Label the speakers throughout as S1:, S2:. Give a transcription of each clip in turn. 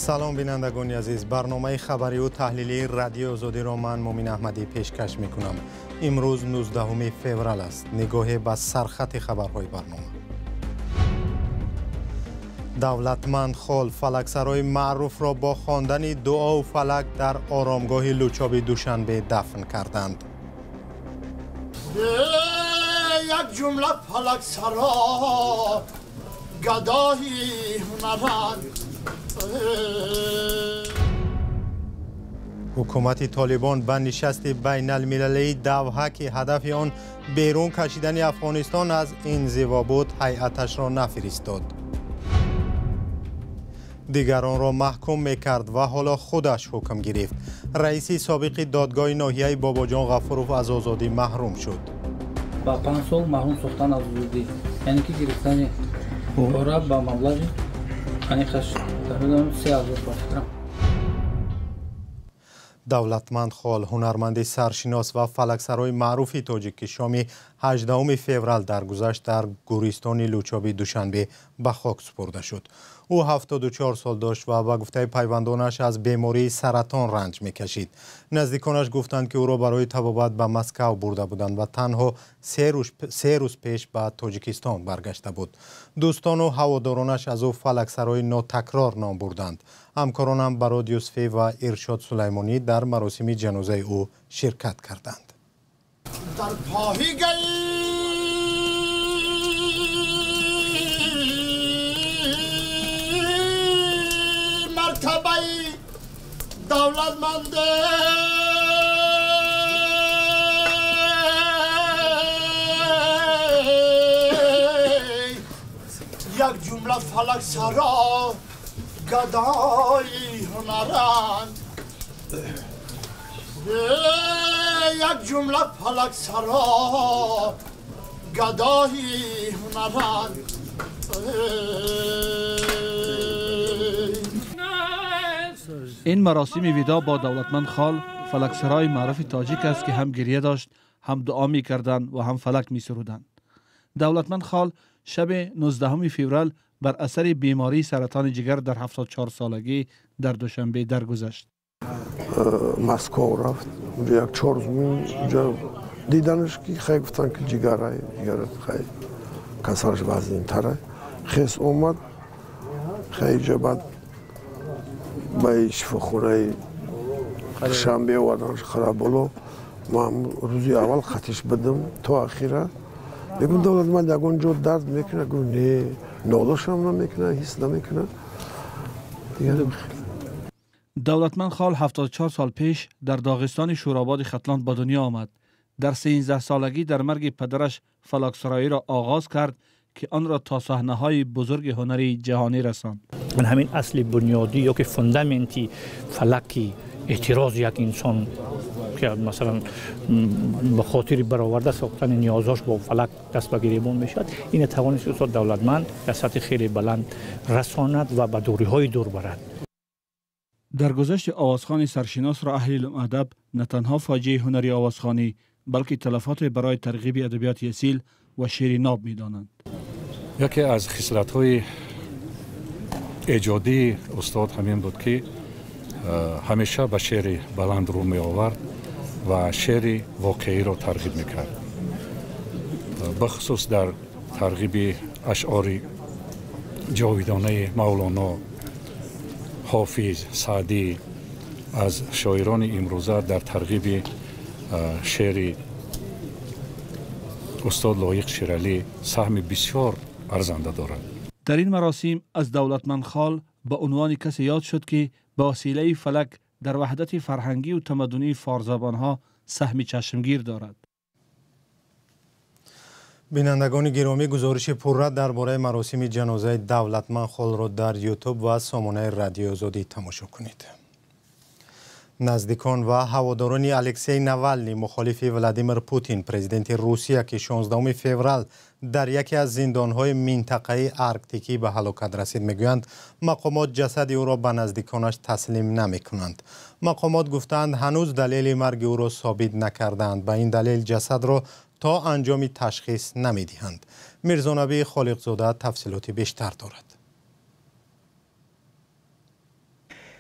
S1: Салом, бинандагони азиз. Барномаи хабариву таҳлилии Радиои Озодиро ман, Мумин Аҳмадӣ, пешкаш мекунам. Имрӯз 19 феврал аст. Нигоҳе ба сархати хабарҳои барнома. Давлатманд Хол, фалаксарои маъруфро бо хондани дуову фалак дар оромгоҳи Лучоби Душанбе дафн карданд.
S2: Як ҷумла фалаксаро гадои ҳунаранд.
S1: Ҳукумати Толибон ба нишасти байналмилалии Давҳа, ки ҳадафи он берун кашидани Афғонистон аз инзиво буд, ҳайаташро нафиристод. Дигаронро маҳкум мекард ва ҳоло худаш ҳукм гирифт. Раиси собиқи додгоҳи ноҳияи Бобоҷон Ғафуров аз озодӣ маҳрум шуд.
S3: Ба 5 сол маҳрум сохтан аз озодӣ, яъне ки гирифтани пора ба маблағи аниқаш 3000 ба фикрам.
S1: Давлатманд Хол, ҳунарманди саршинос ва фалаксарои маъруфи тоҷик, ки шоми 18 феврал даргузашт, дар гӯристони Лучоби Душанбе ба хок супурда шуд. Ӯ 74 сол дошт ва ба гуфтаи пайвандонаш аз бемории саратон ранҷ мекашид. Наздиконаш гуфтанд, ки ӯро барои табобат ба Москав бурда буданд ва танҳо 3 рӯз пеш ба Тоҷикистон баргашта буд. Дӯстону ҳаводоронаш аз ӯ фалаксарои нотакрор ном бурданд. Ҳамкоронам Барод Юсуфӣ ва Иршод Сулаймонӣ дар маросими ҷанозаи ӯ ширкат карданд.
S2: Дар поҳигаи мартабаи давлатманде як ҷумла фалаксаро гадои ҳунаранд. Як ҷумла фалаксаро гадои ҳунаранд.
S4: Ин маросими видоъ бо Давлатманд Хол, фалаксарои маъруфи тоҷик аст, ки ҳам гирья дошт, ҳам дуо мекарданд ва ҳам фалак месуруданд. Давлатманд Хол шаби 19 феврал бар асари бемории саратони ҷигар дар 74 солагӣ дар Душанбе даргузашт.
S5: Москов рафт, унҷо як 4 рӯз унҷо диданаш, ки хай, гуфтанд, ки ҷигарай, ҷигара хай касалаш вазнинтара. Хес омад, хай, иҷа баъд ба шифохонаи Душанбе оварданаш, Қараболо. Ман рӯзи аввал хатиш бидам то ахира. Мегум: «Давлатманд, ягон ҷо дард мекунад?» Гуфт: «Не, нолошам намекунад, ҳис намекунад».
S4: Давлатманд Хол 74 сол пеш дар Доғистони Шӯрободи Хатлон ба дунё омад. Дар 13 солагӣ дар марги падараш фалаксароиро оғоз кард, ки онро то саҳнаҳои бузурги ҳунари ҷаҳонӣ расонд.
S6: Ҳамин асли бунёдӣ ё ки фундаменти фалаки эътирози як инсон, ки масалан ба хотири бароварда сохтани ниёзош бо фалак даст ба гиребон мешавад, ина тавонист устод Давлатманд дар сатҳи хеле баланд расонад ва ба дуриҳои дур барад.
S4: Даргузашти овозхони саршиносро аҳли илм адаб на танҳо фоҷиаи ҳунари овозхонӣ, балки талафоте барои тарғиби адабиёти асил ва шеъри ноб медонанд.
S7: Яке аз хислатҳои эҷодии устод ҳамин буд, ки ҳамеша ба шеъри баланд рӯ меовард ва шеъри воқеиро тарғиб мекард, бахусус дар тарғиби ашъори ҷовидонаи Мавлоно, Ҳофиз, Саъдӣ. Аз шоирони имрӯза дар тарғиби шеъри устод Лоиқ Шералӣ саҳми бисёр арзанда дорад.
S4: Дар ин маросим аз Давлатманд Хол ба унвони касе ёд шуд, ки ба василаи фалак дар ваҳдати фарҳангию тамаддунии форсзабонҳо саҳми чашмгир дорад.
S1: Бинандагони гиромӣ, гузориши пурра дар бораи маросими ҷанозаи Давлатманд Холро дар Ютуб ва сомонаи Радиои Озодӣ тамошо кунед. Наздикон ва ҳаводорони Алексей Навални, мухолифи Владимир Путин, президенти Русия, ки 16 феврал дар яке аз зиндонҳои минтақаи арктикӣ ба ҳалокат расид, мегӯянд, мақомот ҷасади ӯро ба наздиконаш таслим намекунанд. Мақомот гуфтаанд, ҳанӯз далели марги ӯро собит накардаанд, ба ин далел ҷасадро то анҷоми ташхис намедиҳанд. Мирзонабӣ Холиқзода тафсилоти бештар дорад.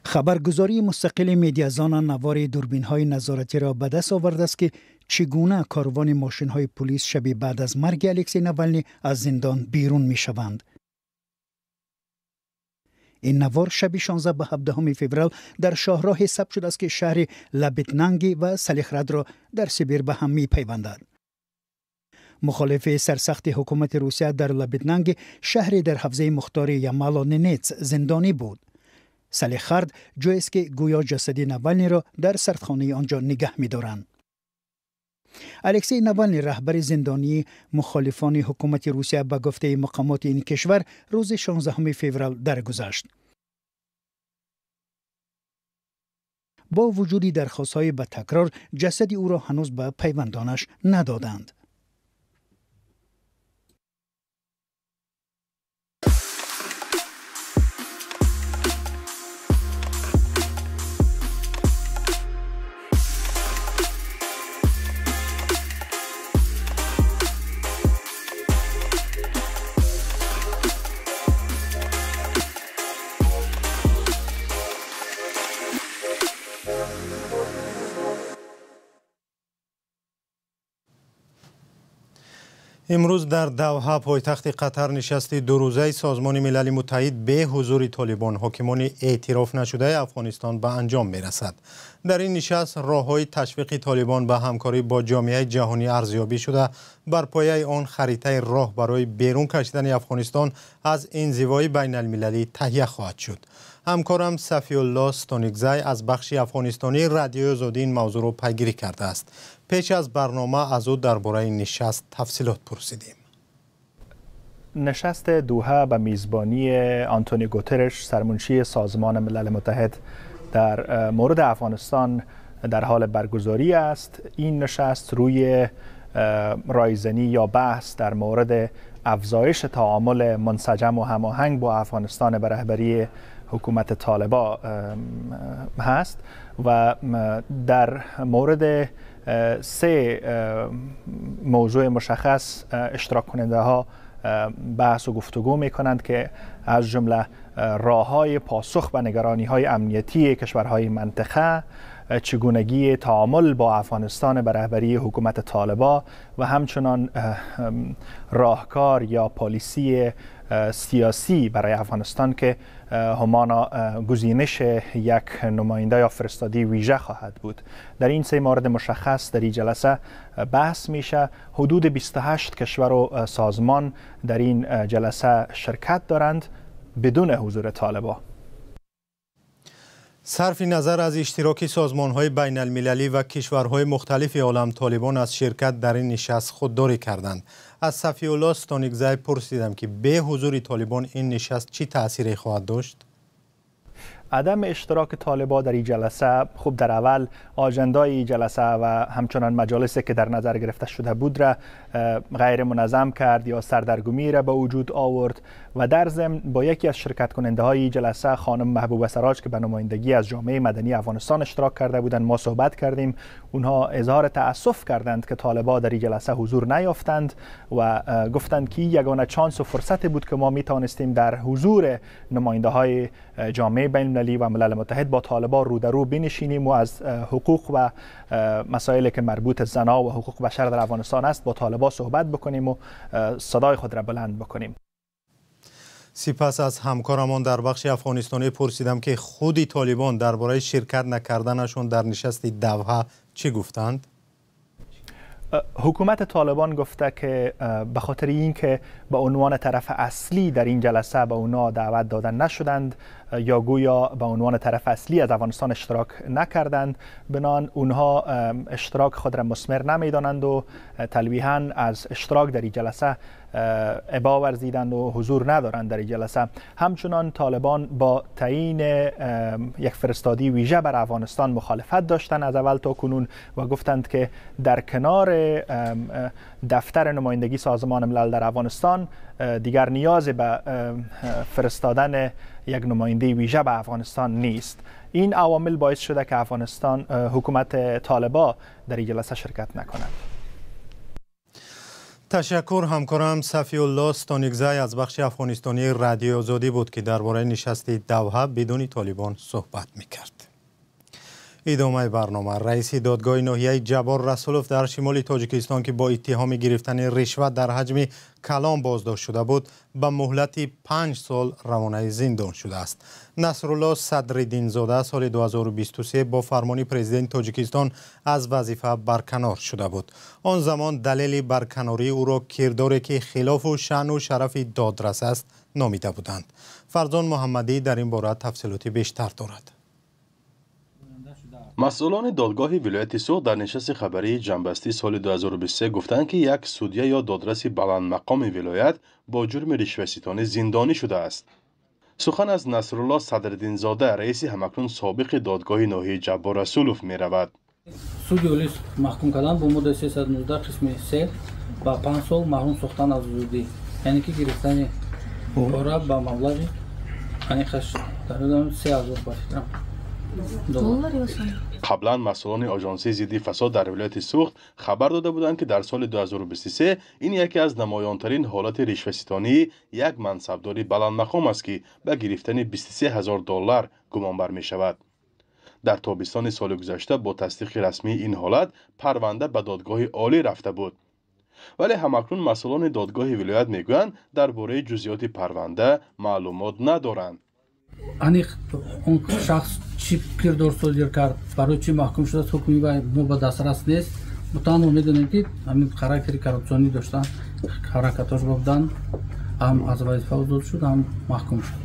S8: Хабаргузории мустақили Медиазона навори дурбинҳои назоратиро ба даст овардааст, ки чӣ гуна корвони мошинҳои пулис шаби баъд аз марги Алексей Навални аз зиндон берун мешаванд. Ин навор шаби 16 ба 17 феврал дар шоҳроҳе сабт шудааст, ки шаҳри Лабитнанги ва Салихрадро дар Сибир ба ҳам мепайвандад. Мухолифи сарсахти ҳукумати Русия дар Лабитнанги, шаҳре дар ҳавзаи мухтори Ямало-Ненец, зиндонӣ буд. Салихард ҷоест, ки гӯё ҷасади Навалниро дар сардхонаи он ҷо нигаҳ медоранд. Алексей Навални, раҳбари зиндонии мухолифони ҳукумати Русия, ба гуфтаи мақомоти ин кишвар рӯзи 16 феврал даргузашт. Бо вуҷуди дархостҳои ба такрор, ҷасади ӯро ҳанӯз ба пайвандонаш надоданд.
S1: Имрӯз дар Давҳа, пойтахти Қатар, нишасти дурӯзаи Созмони Милали Муттаҳид бе ҳузури Толибон, ҳокимони эътироф нашудаи Афғонистон, ба анҷом мерасад. Дар ин нишаст роҳҳои ташвиқи Толибон ба ҳамкорӣ бо ҷомеаи ҷаҳонӣ арзёбӣ шуда, бар пояи он харитаи роҳ барои берун кашидани Афғонистон аз инзивои байналмилалӣ таҳия хоҳад шуд. Ҳамкорам Сафиулло Стоникзай аз бахши афғонистонии Радиои Озодӣ ин мавзӯъро пайгирӣ кардааст. Пеш аз барнома аз ӯ дар бораи нишаст тафсилот пурсидем.
S9: نشست دوحه به میزبانی آنتونی گوترش، سرمنشی سازمان ملل متحد، در مورد افغانستان در حال برگزاری است. این نشست روی رایزنی یا بحث در مورد افزایش تعامل منسجم و هماهنگ با افغانستان به رهبری حکومت طالبا هست و در مورد سه موضوع مشخص اشتراک کننده ها بحث و گفتگو می کنند که از جمله راه های پاسخ به نگرانی های امنیتی کشورهای منطقه، چگونگی تعامل با افغانستان به رهبری حکومت طالبا و همچنان راهکار یا پالیسی سیاسی برای افغانستان که همانا گزینش یک نماینده یا فرستادی ویژه خواهد بود. در این سه مورد مشخص در این جلسه بحث میشه. حدود 28 کشور و سازمان در این جلسه شرکت دارند بدون حضور طالبا.
S1: Сарфи назар аз иштироки созмонҳои байналмилалӣ ва кишварҳои мухталифи олам, Толибон аз ширкат дар ин нишаст худдорӣ карданд. Аз Сафиулло Стоникзай пурсидам, ки бе ҳузури Толибон ин нишаст чӣ таъсире хоҳад дошт.
S9: عدم اشتراک طالبا در این جلسه، خوب در اول آجندای این جلسه و همچنان مجالسی که در نظر گرفته شده بود را غیر منظم کرد یا سردرگمی را به وجود آورد و در ضمن با یکی از شرکت کننده های جلسه، خانم محبوبه سراج که به نمایندگی از جامعه مدنی افغانستان اشتراک کرده بودند، ما صحبت کردیم. اونها اظهار تأسف کردند که طالبا در این جلسه حضور نیافتند و گفتند که یگانه چانس و فرصت بود که ما می توانستیم در حضور نماینده های جامعه بین المللی و ملل متحد با طالبان رو در رو بنشینیم و از حقوق و مسائلی که مربوط زنا و حقوق بشر در افغانستان است با طالبان صحبت بکنیم و صدای خود را بلند بکنیم.
S1: Сипас аз ҳамкорамон дар бахши афғонистонӣ пурсидам, ки худи Толибон дар бораи ширкат накарданашон дар нишасти Давҳа чӣ гуфтанд.
S9: حکومت طالبان گفته که به خاطر اینکه به عنوان طرف اصلی در این جلسه به اونا دعوت دادن نشدند یا گویا به عنوان طرف اصلی از افغانستان اشتراک نکردند، بنان اونها اشتراک خود را مثمر نمیدانند و تلویحا از اشتراک در این جلسه ابا ورزیدند و حضور ندارند در این جلسه. همچنان طالبان با تعیین یک فرستادی ویژه بر افغانستان مخالفت داشتند از اول تا کنون و گفتند که در کنار دفتر نمایندگی سازمان ملل در افغانستان دیگر نیاز به فرستادن یک نماینده ویژه به افغانستان نیست. این عوامل باعث شده که افغانستان حکومت طالبا در این جلسه شرکت نکند.
S1: Ташаккур. Ҳамкорам Сафиулло Стоникзай аз бахши афғонистонии Радиои Озодӣ буд, ки дар бораи нишасти Давҳа бидуни Толибон суҳбат мекард. Идомаи барнома. Раиси додгоҳи ноҳияи Ҷаббор Расулов дар шимоли Тоҷикистон, ки бо иттиҳоми гирифтани ришват дар ҳаҷми калон боздошт шуда буд, ба муҳлати 5 сол равонаи зиндон шудааст. Насрулло Садриддинзода соли 2023 бо фармони президенти Тоҷикистон аз вазифа барканор шуда буд. Он замон далели барканории ӯро кирдоре ки хилофу шаъну шарафи додрас аст номида буданд. Фарзон Муҳаммадӣ дар ин бора тафсилоти бештар дорад.
S10: Масъулони додгоҳи вилояти Суғд дар нишасти хабарии ҷамъбастии соли 2023 гуфтанд, ки як судя ё додраси баландмақоми вилоят бо ҷурми ришваситонӣ зиндонӣ шудааст. Сухан аз Насрулло Садриддинзода, раиси ҳамакнун собиқи додгоҳи ноҳияи Ҷаббор Расулов меравад.
S3: Суди олӣ маҳкум кардан бо моддаи 319 қисми 3 ба 5 сол маҳрум сохтан аз озодӣ, яъне ки гирифтани пора ба маблағи аниқаш дар 3000 ба фикрам.
S10: Қаблан масъулони Оҷонсии зидди фасод дар вилояти Суғд хабар дода буданд, ки дар соли 2023 ин яке аз намоёнтарин ҳолати ришваситонии як мансабдори баландмақом аст, ки ба гирифтани 23 ҳазор доллар гумонбар мешавад. Дар тобистони соли гузашта бо тасдиқи расмии ин ҳолат парванда ба додгоҳи олӣ рафта буд. Вале ҳамакнун масъулони додгоҳи вилоят мегӯянд, дар бораи ҷузъиёти парванда маълумот надоранд.
S3: Аниқ он шахс чӣ кирдор содир кард, барои чӣ маҳкум шудааст, ҳукми вай мо ба дастрас нест. Мо танҳо медонем, ки ҳамин характери коррупсионӣ доштан, ҳаракатош буданд, ҳам аз вазифа озод шуд, ҳам маҳкум шуд.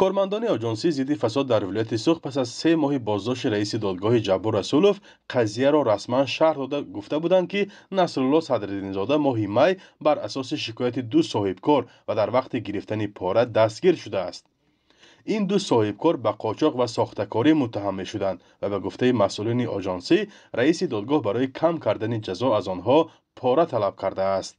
S10: Кормандони Оҷонсии зидди фасод дар вилояти Суғд пас аз 3 моҳи боздошти раиси додгоҳи Ҷаббор Расулов қазияро расман шарҳ дода гуфта буданд, ки Насрулло Садриддинзода моҳи май бар асоси шикояти 2 соҳибкор ва дар вақти гирифтани пора дастгир шудааст. Ин 2 соҳибкор ба қочоқ ва сохтакорӣ муттаҳам мешуданд ва ба гуфтаи масъулини оҷонсӣ раиси додгоҳ барои кам кардани ҷазо аз онҳо пора талаб кардааст.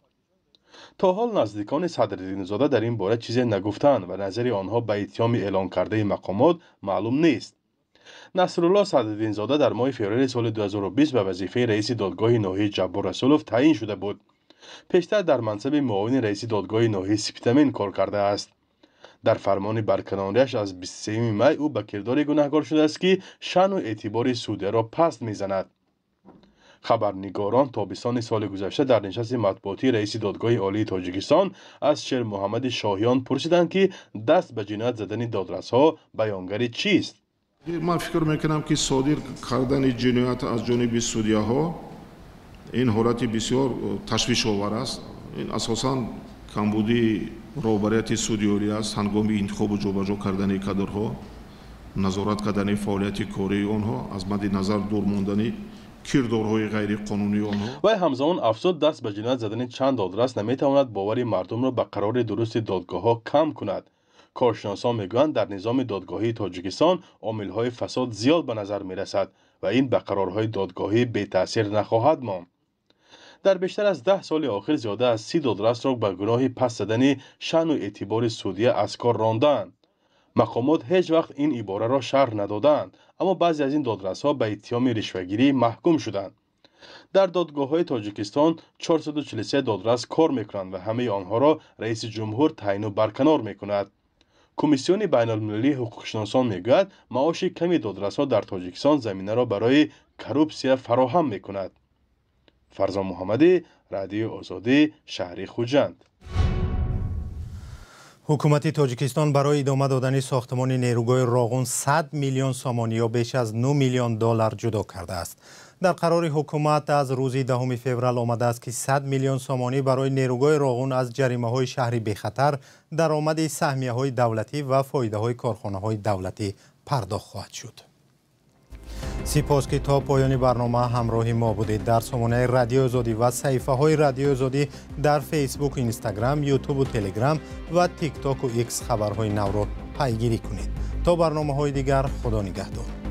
S10: То ҳол наздикони Садриддинзода дар ин бора чизе нагуфтанд ва назари онҳо ба иттиҳоми эълон кардаи мақомот маълум нест. Насрулло Садриддинзода дар моҳи феврали соли 2020 ба вазифаи раиси додгоҳи ноҳияи Ҷаббор Расулов таъин шуда буд. Пештар дар мансаби муовини раиси додгоҳи ноҳияи Спитамен кор кардааст. Дар фармони барканориаш аз 23 май ӯ ба кирдори гунаҳкор шудааст, ки шаъну эътибори судяро паст мезанад. Хабарнигорон тобистони соли гузашта дар нишасти матбуотии раиси додгоҳи олии Тоҷикистон аз Шермуҳаммади Шоҳиён пурсиданд, ки даст ба ҷиноят задани додрасҳо баёнгари чист.
S11: Ман фикр мекунам, ки содир кардани ҷиноят аз ҷониби судяҳо ин ҳолати бисёр ташвишовар аст. Ин асосан камбудии роҳбарияти судиёрӣ аст ҳангоми интихобу ҷобаҷо кардани кадрҳо, назорат кардани фаъолияти кории онҳо, аз мадди назар дур мондани кирдорҳои ғайриқонунии онҳо.
S10: Вай ҳамзамон афзуд, даст ба ҷиноят задани чанд додрас наметавонад бовари мардумро ба қарори дурусти додгоҳҳо кам кунад. Коршиносон мегӯянд, дар низоми додгоҳии Тоҷикистон омилҳои фасод зиёд ба назар мерасад ва ин ба қарорҳои додгоҳӣ бетаъсир нахоҳад монд. Дар бештар аз 10 соли охир зиёда аз 30 додрасро ба гуноҳи паст задани шаъну эътибори судя аз кор рондаанд. Мақомот ҳеҷ вақт ин ибораро шарҳ надодаанд, аммо баъзе аз ин додрасҳо ба иттиҳоми ришвагирӣ маҳкум шуданд. Дар додгоҳҳои Тоҷикистон 443 додрас кор мекунанд ва ҳамаи онҳоро раиси ҷумҳур таъину барканор мекунад. Комиссиони байналмилалии ҳуқуқшиносон мегӯяд, маоши ками додрасҳо дар Тоҷикистон заминаро барои коррупсия фароҳам мекунад. Фарзон Муҳаммадӣ, Радиои Озодӣ, шаҳри Хуҷанд.
S1: Ҳукумати Тоҷикистон барои идома додани сохтмони нерӯгоҳи Роғун 100 миллион сомонӣ ё беш аз 9 миллион доллар ҷудо кардааст. Дар қарори ҳукумат аз рӯзи 10 феврал омадааст, ки 100 миллион сомонӣ барои нерӯгоҳи Роғун аз ҷаримаҳои шаҳри бехатар, даромади саҳмияҳои давлатӣ ва фоидаҳои корхонаҳои давлатӣ пардохт хоҳад шуд. Сипос, ки то поёни барнома ҳамроҳи мо будед. Дар сомонаи Радиои Озодӣ ва саҳифаҳои Радиои Озодӣ дар Фейсбук, Инстаграм, Ютубу Телеграм ва Тиктоку Икс хабарҳои навро пайгирӣ кунед. То барномаҳои дигар, Худо нигаҳдор.